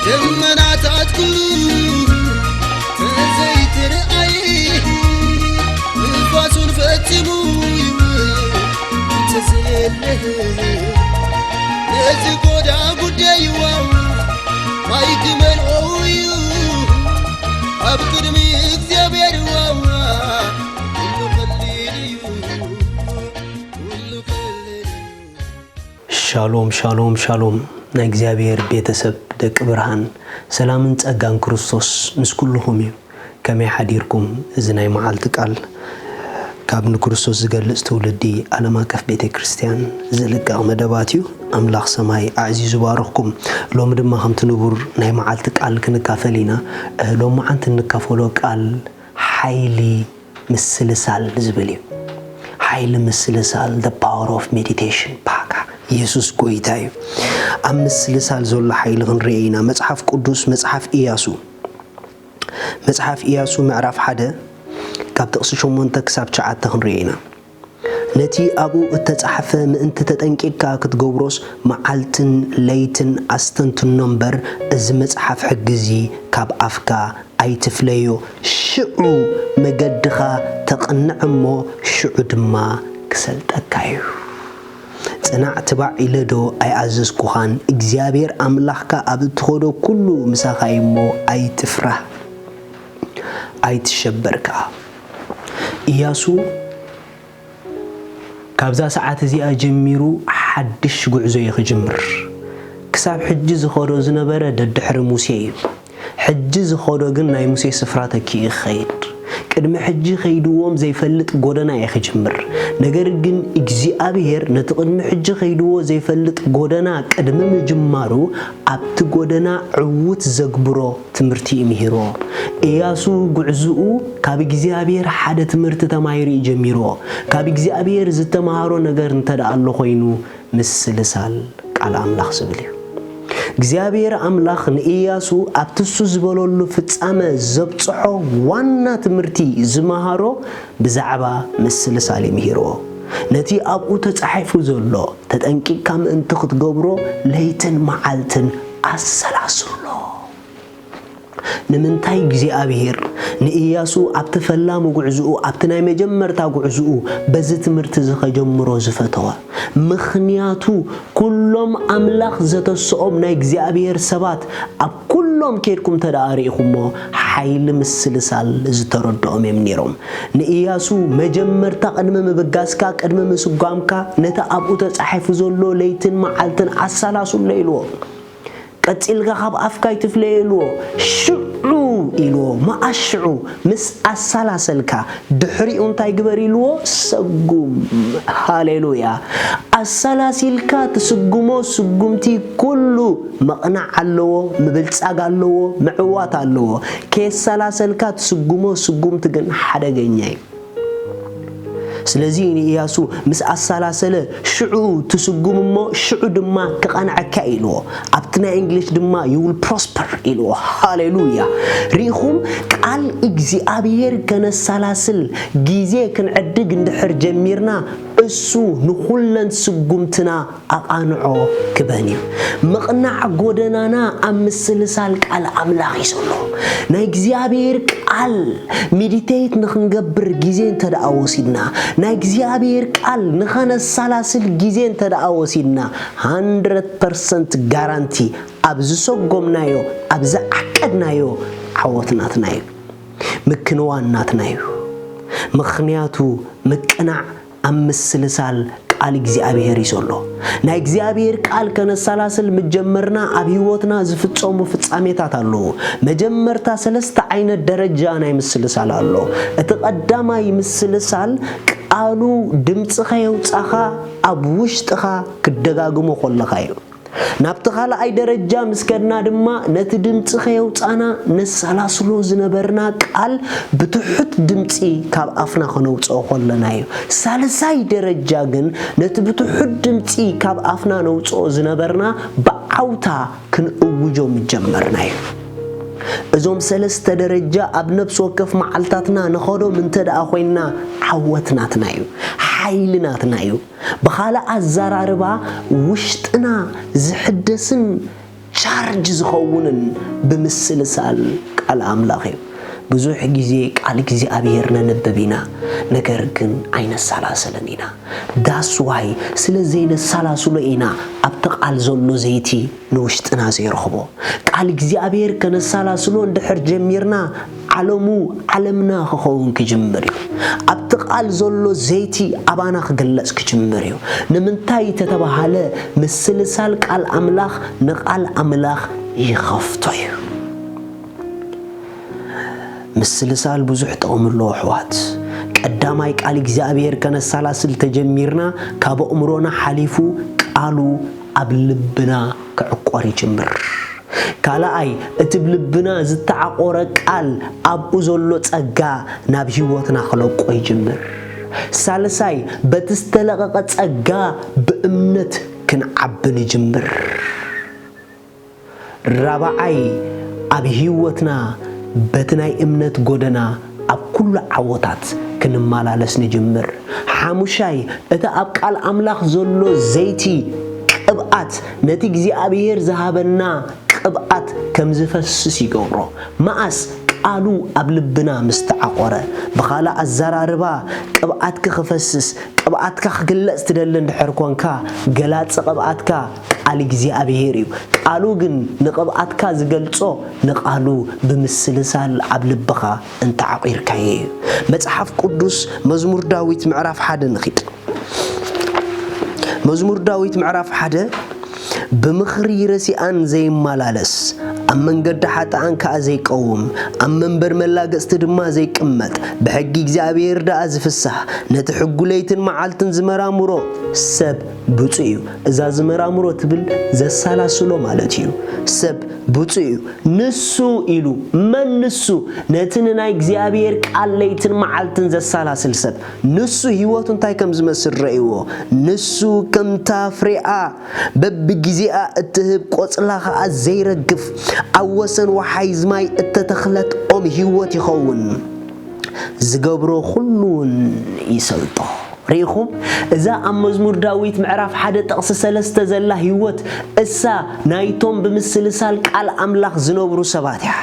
ደመናታት ኩሉ ተዘይትርኣይ፣ ንፋሱን ፈጺሙ ይውል እንተዘየለ፣ ነዚ ጎዳ ጉዳይዋ ማይ ክመልኦ እዩ ኣብ ቅድሚ እግዚኣብሔር ዋዋ። ኩሉ ቀሊል እዩ፣ ኩሉ ቀሊል እዩ። ሻሎም፣ ሻሎም፣ ሻሎም። ናይ እግዚኣብሔር ቤተሰብ፣ ደቂ ብርሃን፣ ሰላምን ጸጋን ክርስቶስ ምስ ኩልኹም እዩ። ከመይ ሓዲርኩም? እዚ ናይ መዓልቲ ቃል ካብ ንክርስቶስ ዝገልጽ ትውልዲ ዓለም ኣቀፍ ቤተ ክርስቲያን ዝልቀቕ መደባት እዩ። ኣምላኽ ሰማይ ኣዕዚዙ ባርኽኩም። ሎሚ ድማ ከምቲ ንቡር ናይ መዓልቲ ቃል ክንካፈል ኢና። እ፣ ሎሚ መዓንቲ እንካፈሎ ቃል ሓይሊ ምስልሳል ዝብል እዩ። ሓይሊ ምስልሳል፣ the power of meditation፣ ባካ። ኢየሱስ ጎይታ እዩ። ኣብ ምስልሳል ዘሎ ሓይሊ ክንርኢ ኢና። መጽሓፍ ቅዱስ፣ መጽሓፍ ኢያሱ፣ መጽሓፍ ኢያሱ ምዕራፍ ሓደ ካብ ጥቕሲ ሸሞንተ ክሳብ ትሽዓተ ክንርኢ ኢና። ነቲ ኣብኡ እተጻሕፈ ምእንቲ ተጠንቂቕካ ክትገብሮስ፣ መዓልትን ለይትን ኣስተንትኖ እምበር፣ እዚ መጽሓፍ ሕጊ እዚ ካብ ኣፍካ ኣይትፍለዮ። ሽዑ መገድኻ ተቕንዕ እሞ፣ ሽዑ ድማ ክሰልጠካ እዩ። ጽናዕ ትባዕ ኢለ ዶ ኣይኣዘዝኩኻን? እግዚኣብሔር ኣምላኽካ ኣብ እትኸዶ ኩሉ ምሳኻ እዩ እሞ፣ ኣይትፍራህ፣ ኣይትሸበር ከኣ። ኢያሱ ካብዛ ሰዓት እዚኣ ጀሚሩ ሓድሽ ጉዕዞ እዩ ክጅምር። ክሳብ ሕጂ ዝኸዶ ዝነበረ ደድሕሪ ሙሴ እዩ። ሕጂ ዝኸዶ ግን ናይ ሙሴ ስፍራ ተኪኡ ይኸይድ። ቅድሚ ሕጂ ከይድዎም ዘይፈልጥ ጎደና እዩ ክጅምር። ነገር ግን እግዚኣብሔር ነቲ ቅድሚ ሕጂ ከይድዎ ዘይፈልጥ ጎደና ቅድሚ ምጅማሩ ኣብቲ ጎደና ዕዉት ዘግብሮ ትምህርቲ እዩ ምሂርዎ። ኢያሱ ጉዕዝኡ ካብ እግዚኣብሔር ሓደ ትምህርቲ ተማሂሩ እዩ ጀሚርዎ። ካብ እግዚኣብሔር ዝተምሃሮ ነገር እንተ ደኣ ኣሎ ኮይኑ ምስልሳል ቃል ኣምላኽ ዝብል እዩ። እግዚኣብሔር ኣምላኽ ንኢያሱ ኣብቲ እሱ ዝበለሉ ፍጻመ ዘብጽሖ ዋና ትምህርቲ ዝመሃሮ ብዛዕባ ምስልሳል እዩ ምሂርዎ። ነቲ ኣብኡ ተጻሒፉ ዘሎ ተጠንቂቕካ ምእንቲ ክትገብሮ ለይትን መዓልትን ኣሰላስሎ። ንምንታይ እግዚኣብሔር ንኢያሱ ኣብቲ ፈላሚ ጉዕዝኡ፣ ኣብቲ ናይ መጀመርታ ጉዕዝኡ በዚ ትምህርቲ እዚ ከጀምሮ ዝፈተወ? ምኽንያቱ ኩሎም ኣምላኽ ዘተስኦም ናይ እግዚኣብሔር ሰባት ኣብ ኩሎም ኬድኩም እንተ ደኣ ርኢኹሞ፣ ሓይሊ ምስልሳል ዝተረድኦም እዮም ነይሮም። ንኢያሱ መጀመርታ ቅድሚ ምብጋስካ፣ ቅድሚ ምስጓምካ፣ ነቲ ኣብኡ ተጻሒፉ ዘሎ ለይትን መዓልትን ኣሰላስሎ ኢልዎ። ቀጺልካ ካብ ኣፍካ ኣይትፍለየ ኢልዎ። ሽዑ ኢልዎ፣ መኣስ ሽዑ? ምስ ኣሰላሰልካ። ድሕሪኡ እንታይ ግበር ኢልዎ? ሰጉም። ሃሌሉያ። ኣሰላሲልካ ትስጉሞ ስጉምቲ ኩሉ መቕናዕ ኣለዎ፣ ምብልጻግ ኣለዎ፣ ምዕዋት ኣለዎ። ከየሰላሰልካ ትስጉሞ ስጉምቲ ግን ሓደገኛ እዩ። ስለዚ ንኢያሱ ምስ ኣሰላሰለ፣ ሽዑ ትስጉም እሞ ሽዑ ድማ ክቐንዐካ ኢልዎ። ኣብቲ ናይ እንግሊሽ ድማ you will prosper ኢልዎ። ሃሌሉያ። ርኢኹም፣ ቃል እግዚኣብሔር ከነሰላስል ግዜ ክንዕድግ እንድሕር ጀሚርና፣ እሱ ንኹለን ስጉምትና ኣቓንዖ ክበን እዩ። ምቕናዕ ጎደናና ኣብ ምስልሳል ቃል ኣምላኽ እዩ ዘሎ። ናይ እግዚኣብሔር ቃል ሚዲቴት ንኽንገብር ግዜ እንተ ደኣ ወሲድና፣ ናይ እግዚኣብሔር ቃል ንኸነሰላስል ግዜ እንተ ደኣ ወሲድና፣ ሃንድረድ ፐርሰንት ጋራንቲ ኣብ ዝሰጎምናዮ፣ ኣብ ዝዓቀድናዮ ዓወት ናትና እዩ። ምክንዋን ናትና እዩ። ምኽንያቱ ምቅናዕ ኣብ ምስልሳል ቃል እግዚኣብሔር እዩ ዘሎ። ናይ እግዚኣብሔር ቃል ከነሰላስል ምጀመርና ኣብ ህይወትና ዝፍጸሙ ፍጻሜታት ኣለዉ። መጀመርታ ሰለስተ ዓይነት ደረጃ ናይ ምስልሳል ኣሎ። እቲ ቀዳማይ ምስልሳል ቃሉ ድምጺ ከየውጻኻ ኣብ ውሽጥኻ ክደጋግሞ ከለኻ እዩ። ናብቲ ካልኣይ ደረጃ ምስ ከድና ድማ፣ ነቲ ድምጺ ከየውጻና ነሰላስሎ ዝነበርና ቃል ብትሑት ድምጺ ካብ ኣፍና ከነውጽኦ ከለና እዩ። ሳልሳይ ደረጃ ግን፣ ነቲ ብትሑት ድምጺ ካብ ኣፍና ነውጽኦ ዝነበርና ብዓውታ ክንእውጆ ምጀመርና እዩ። እዞም ሰለስተ ደረጃ ኣብ ነፍሲ ወከፍ መዓልታትና ንኸዶም እንተ ደኣ ኮይንና፣ ዓወት ናትና እዩ፣ ሓይሊ ናትና እዩ። ብኻልእ ኣዘራርባ፣ ውሽጥና ዝሕደስን ቻርጅ ዝኸውንን ብምስልሳል ቃል ኣምላኽ እዩ። ብዙሕ ግዜ ቃል እግዚኣብሔር ነንብብ ኢና፣ ነገር ግን ኣይነሰላስልን ኢና። ዳስ ዋይ፣ ስለ ዘይነሰላስሎ ኢና ኣብቲ ቃል ዘሎ ዘይቲ ንውሽጥና ዘይረኽቦ። ቃል እግዚኣብሔር ከነሰላስሎ እንድሕር ጀሚርና፣ ዓለሙ ዓለምና ክኸውን ክጅምር እዩ። ኣብቲ ቃል ዘሎ ዘይቲ ኣባና ክግለጽ ክጅምር እዩ። ንምንታይ ተተባሃለ፣ ምስልሳል ቃል ኣምላኽ ንቃል ኣምላኽ ይኸፍቶ እዩ። ምስልሳል ብዙሕ ጥቕሚ ኣለዎ ኣሕዋት። ቀዳማይ ቃል እግዚኣብሔር ከነሰላስል ተጀሚርና፣ ካብ ኣእምሮና ሓሊፉ ቃሉ ኣብ ልብና ክዕቆር ይጅምር። ካልኣይ፣ እቲ ብልብና ዝተዓቆረ ቃል ኣብኡ ዘሎ ጸጋ ናብ ህይወትና ክለቆ ይጅምር። ሳልሳይ፣ በቲ ዝተለቐቐ ጸጋ ብእምነት ክንዓቢ ንጅምር። ራብዓይ፣ ኣብ ህይወትና በቲ ናይ እምነት ጎደና ኣብ ኩሉ ዓወታት ክንመላለስ ንጅምር። ሓሙሻይ፣ እቲ ኣብ ቃል ኣምላኽ ዘሎ ዘይቲ፣ ቅብኣት፣ ነቲ እግዚኣብሔር ዝሃበና ቅብኣት ከም ዝፈስስ ይገብሮ። መኣስ? ቃሉ ኣብ ልብና ምስ ተዓቖረ። ብኻልእ ኣዘራርባ፣ ቅብኣትኪ ክፈስስ፣ ቅብኣትካ ክግለጽ ትደሊ እንድሕር ኮንካ፣ ገላጺ ቅብኣትካ ቃል እግዚኣብሔር እዩ። ቃሉ ግን ንቕብኣትካ ዝገልጾ፣ ንቃሉ ብምስልሳል ኣብ ልብኻ እንተዓቒርካዮ እዩ። መጽሓፍ ቅዱስ መዝሙር ዳዊት ምዕራፍ ሓደ ንኺድ። መዝሙር ዳዊት ምዕራፍ ሓደ፣ ብምኽሪ ረሲኣን ዘይመላለስ፣ ኣብ መንገዲ ሓጥኣን ከኣ ዘይቀውም፣ ኣብ መንበር መላገጽቲ ድማ ዘይቅመጥ፣ ብሕጊ እግዚኣብሔር ደኣ ዝፍሳህ፣ ነቲ ሕጉ ለይትን መዓልትን ዝመራምሮ ሰብ ብፁዕ እዩ። እዛ ዝመራምሮ ትብል ዘሰላስሎ ማለት እዩ። ሰብ ብፁዕ እዩ። ንሱ ኢሉ፣ መን ንሱ? ነቲ ንናይ እግዚኣብሔር ቃል ለይትን መዓልትን ዘሰላስል ሰብ። ንሱ ህይወቱ እንታይ ከም ዝመስል ረእይዎ። ንሱ ከምታ ፍሬኣ በብግዜኣ እትህብ፣ ቆጽላ ኸኣ ዘይረግፍ፣ ኣብ ወሰን ወሓይዝ ማይ እተተኽለት ኦም ህይወት ይኸውን። ዝገብሮ ኹሉ እውን ይሰልጦ። ርኢኹም? እዛ ኣብ መዝሙር ዳዊት ምዕራፍ ሓደ ጥቕሲ ሰለስተ ዘላ ህይወት፣ እሳ ናይቶም ብምስልሳል ቃል ኣምላኽ ዝነብሩ ሰባት እያ።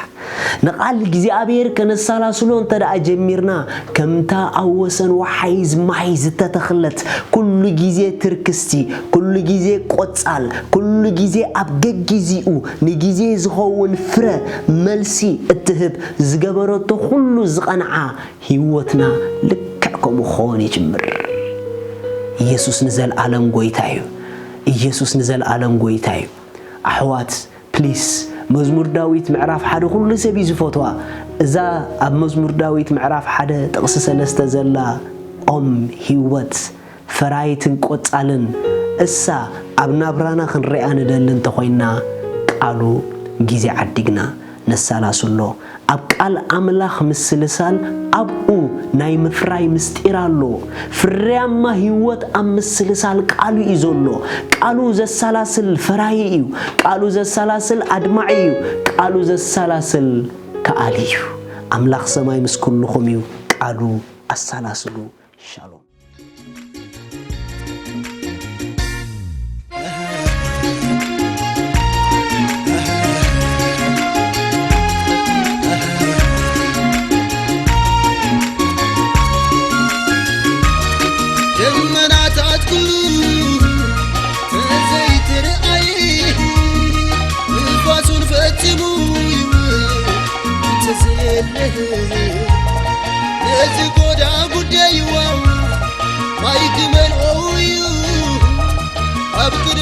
ንቓል እግዚኣብሔር ከነሰላስሎ እንተ ደኣ ጀሚርና፣ ከምታ ኣብ ወሰን ወሓይዝ ማይ ዝተተኽለት፣ ኩሉ ግዜ ትርክስቲ፣ ኩሉ ግዜ ቆጻል፣ ኩሉ ግዜ ኣብ ገጊዜኡ ንግዜ ዝኸውን ፍረ፣ መልሲ እትህብ፣ ዝገበረቶ ኩሉ ዝቐንዓ ህይወትና ልክዕ ከምኡ ክኸውን ይጅምር። ኢየሱስ ንዘለኣለም ጎይታ እዩ። ኢየሱስ ንዘለኣለም ጎይታ እዩ። ኣሕዋት፣ ፕሊስ፣ መዝሙር ዳዊት ምዕራፍ ሓደ ኩሉ ሰብ እዩ ዝፈትዋ። እዛ ኣብ መዝሙር ዳዊት ምዕራፍ ሓደ ጥቕሲ ሰለስተ ዘላ ኦም ህይወት፣ ፈራይትን ቆጻልን፣ እሳ ኣብ ናብራና ክንሪኣ ንደሊ እንተኾይንና፣ ቃሉ ግዜ ዓዲግና ነሰላስሎ። ኣብ ቃል ኣምላኽ ምስልሳል ኣብኡ ናይ ምፍራይ ምስጢር ኣሎ። ፍርያማ ህይወት ኣብ ምስልሳል ቃሉ እዩ ዘሎ። ቃሉ ዘሰላስል ፈራዪ እዩ። ቃሉ ዘሰላስል ኣድማዒ እዩ። ቃሉ ዘሰላስል ከኣሊ እዩ። ኣምላኽ ሰማይ ምስ ኩልኹም እዩ። ቃሉ ኣሰላስሉ። ሻሎም። ደመናታት ኩሉ ተዘይትርኣይ፣ ንፋሱን ፈጺሙ ይውል እንተዘየለ፣ ነዚ ጎዳ ጉዳይዋ ማይ ክመልኦ እዩ ኣብ ቅድሚ